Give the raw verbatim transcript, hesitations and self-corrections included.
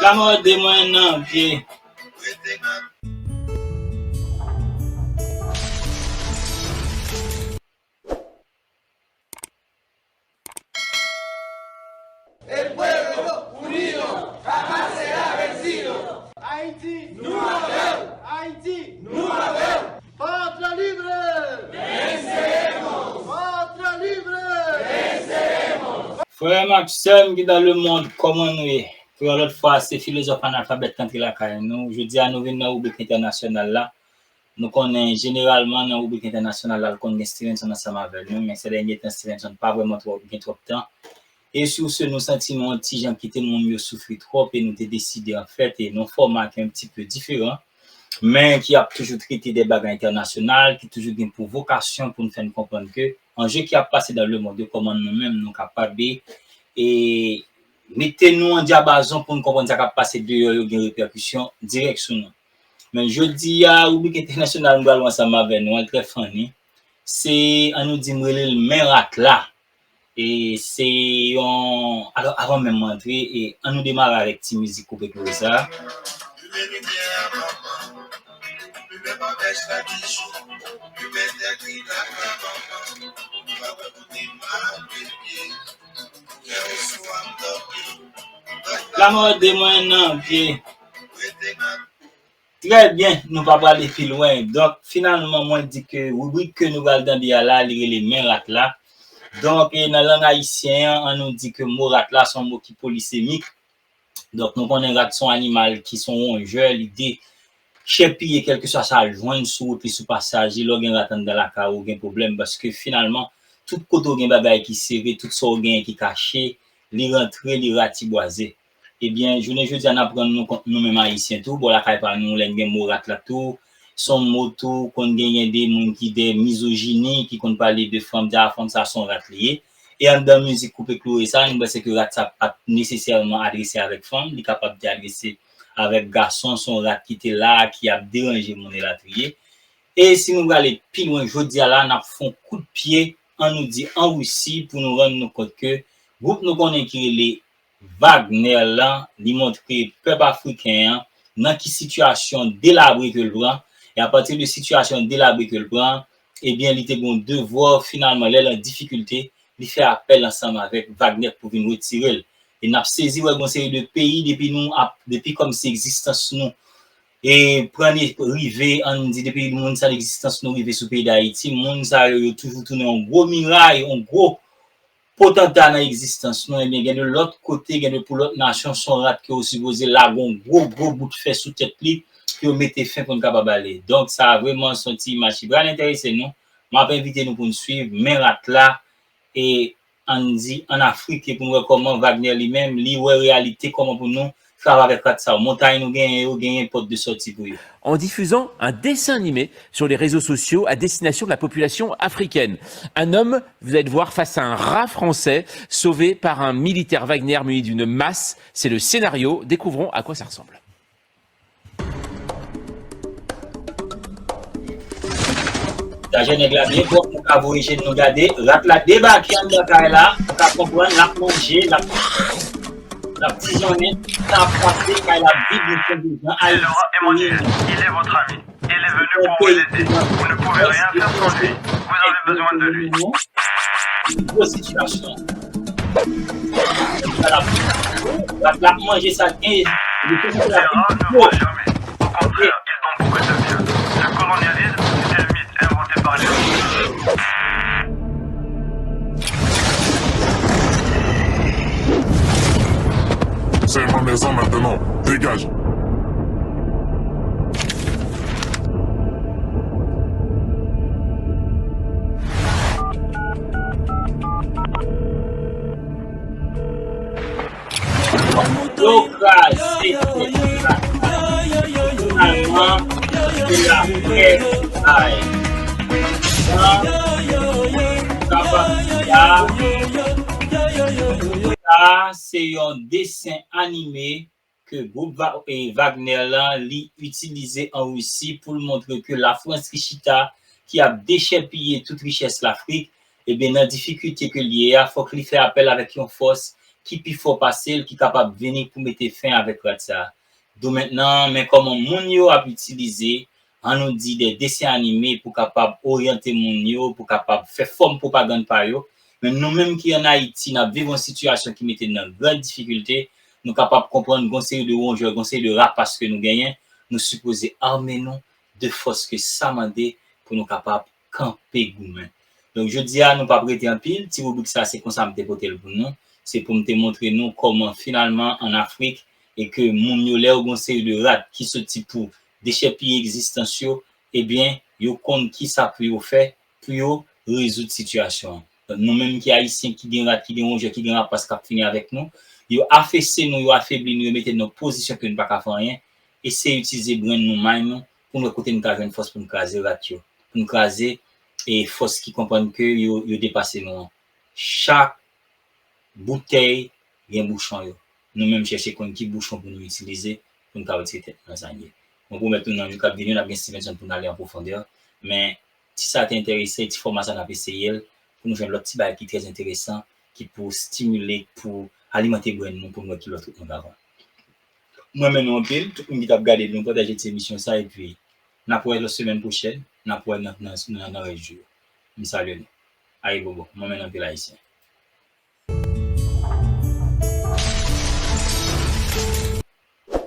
Lanmò de mwen nan pye. El pueblo unido jamás será vencido. Haití, nous avons. Haití, nous avons. Patria libre. Venceremos. Patria libre. Venceremos. Frè m ak sè m ki dans le monde, kòman nou ye? Pou yon lòt fwa, se Filozòf Analfabèt k antre lakay nou. Jodi a, nou vin nan ribrik entènasyonal la. Nou konnen jeneralman nan ribrik entènasyonal la, l konn gen Stevenson ansanm avè nou, men sè dènye tan Stevenson pa vrèman twò gen twòp tan. E sou se, nou santi nou yon ti jan kite moun yo soufri twòp e nou te deside anfèt, e nan yon fòma ki yon ti pe diferan, men ki ap toujou trete de bagay entènasyonal, ki toujou gen pou vokasyon pou n fè n konprann ke anje ki ap pase dans le monde yo, kòman nou menm nou kapab e mete nou an dyapazon pou n konprann sa k ap pase deyò yo gen repèkisyon dirèk sou nou. Men jodi a, ribrik entènasyonal m pral wè ansanm avè nou an, trè funny. Se, ann nou di, m rele l Men Rat la. E se yon, alò, avan menm m antre, e ann nou demare avèk ti mizik koupe klore sa. Lanmò de mwen nan pye. Trè byen, nou pa prale pi lwen. Donk, finalman, mwen di ke ribrik ke nou pral tande a la, li rele Men Rat la. Donk, e, nan lang ayisyen an, ann nou di ke mo rat la se yon mo ki polisemik. Donk, nou konnen rat se yon animal ki se yon wonjè, li dechèpiye kèlkeswa sa l jwenn sou wout li, sou pasaj li. Lè w gen rat anndan lakay ou, ou gen pwoblèm, paske finalman, tout kote w gen bagay ki sere, tout sa w genyen ki kache, li rantre, li ratibwaze. Ebyen, jounen jodi a, n ap rann nou kont nou menm Ayisyen tou, bò lakay pa nou, lè n gen mo rat la tou, se yon mo tou, konn genyen de moun ki de mizojini, ki konn pale de fanm, di, "A, fanm sa, se yon rat li ye." E anndan mizik koupe klore sa, nou panse ke rat sa pa t nesesèman adrese avèk fanm, li kapab te adrese avèk gason, se yon rat ki te la, ki ap deranje moun elatriye. E si nou prale pi lwen jodi a la, n ap fè yon kout pye, ann nou di, an Risi, pou nou rann nou kont ke gwoup nou konnen ki rele Wagner lan, li montre pèp afriken an nan ki sitiyasyon delabre ke l pran, e apati de sitiyasyon delabre ke l pran, ebyen, li te gen yon devwa, finalman, lè l an difikilte, li fè apèl ansanm avèk Wagner pou vin retire l. E n ap sezi wè gen yon seri de peyi, depi nou ap, depi kòmsi egzistans nou, e pran rive, ann di, depi moun sa egzistans nou rive sou peyi Dayiti, moun sa yo, yo toujou tounen yon gwo miray, yon gwo potanta nan egzistans nou, ebyen, gen de lòt kote, gen de pou lòt nasyon, se yon rat ke yo sipoze lage yon gwo, gwo bout fè sou tèt li, pou yo mete fen pou n kapab ale. Donk, sa a vrèman se yon ti imaj ki pral enterese nou. M ap envite nou pou n swiv Men Rat la, e ann di, ann Afrik, e pou n wè kòman Wagner li menm, li wè reyalite kòman pou nou travay avèk rat sa yo. Montay nou genyen yo, genyen pòt de sòti pou yo. En diffusant un dessin animé sur les réseaux sociaux à destination de la population africaine. Un homme, vous allez le voir, face à un rat français, sauvé par un militaire Wagner muni d'une masse. C'est le scénario. Découvrons à quoi ça ressemble. Taje nèg la byen pwòp, nou ka voye je n nou gade. Rat la debake anndan kay la, nou ka konprann, l ap manje, l ap, l ap tizonnen, tan ap pase, kay la vid, nou sonje jan Ayiti ye. Il est votre ami. Il est venu pour vous aider. Vous ne pouvez rien faire sans lui. Vous avez besoin de lui. Gwo sitiyasyon. Rat la ap manje sa l gen, li te fè la pi gwo. Au contraire, il donne beaucoup de bien. Le colonialisme, c'est un mythe inventé par les Blancs. C'est ma maison maintenant. Dégage. Yo kraze tèt la. Finalman, se lapè ki bay. Jan kapab di a, sa se yon desen anime ke gwoup Va- e Wagner la li itilize an Risi pou l montre ke Lafrans ki chita, ki ap dechèpiye tout richès Lafrik, ebyen nan difikilte ke l ye a, fòk li fè apèl avèk yon fòs ki pi fò pase l, ki kapab vini pou mete fen avèk rat sa a. Domentnan, men kòman moun yo ap itilize, ann nou di, de desen anime pou kapab oryante moun yo, pou kapab fè fòm pwopagann pa yo. Men nou menm ki ann Ayiti, n ap viv yon sitiyasyon ki mete n nan gran difikilte. Nou kapab konprann gon seri de wonjè, gon seri de rapas ke nou genyen. Nou sipoze ame nou de fòs ke sa mande pou nou kapab kanpe goumen. Donk, jodi a, nou p ap rete anpil. Ti ribrik sa, se konsa m te pote l pou nou. Se pou m te montre nou kòman, finalman, ann Afrik, e ke moun yo, lè yo gon seri de rat ki soti pou dechèpiye egzistans yo, ebyen, yo konn ki sa pou yo fè pou yo rezoud sitiyasyon an. Donk, nou menm ki Ayisyen, ki gen rat, ki gen wonjè, ki gen rapas k ap fini avèk nou, yo afese nou, yo afebli nou, yo mete n nan pozisyon ke n pa ka fè anyen, eseye itilize brenn nou, may nou, pou n wè kote n ka jwenn fòs pou n kraze rat yo, pou n kraze e fòs ki konprann ke yo, yo depase nou an. Chak boutèy gen bouchon yo. Nou menm chèche konn ki bouchon pou nou itilize pou n ka retire tèt nou nan sa n ye. Mwen pwomèt nou nan jou k ap vini yo, n ap gen Stevenson pou n ale an pwofondè. Men, ti sa te enterese, ti fòma sa n ap eseye l pou nou jwenn lòt ti bagay ki trè enteresan, ki pou stimile, pou alimante brenn nou, pou nou wè ki lòt wout nou ka pran. Mwen renmen nou anpil, tout moun ki t ap gade nou, pataje ti emisyon sa, epi n ap wè lòt semèn pwochèn, n ap wè nan, nan, nan, nan rès jou yo. M salye nou. Ayibobo, mwen renmen nou anpil Ayisyen.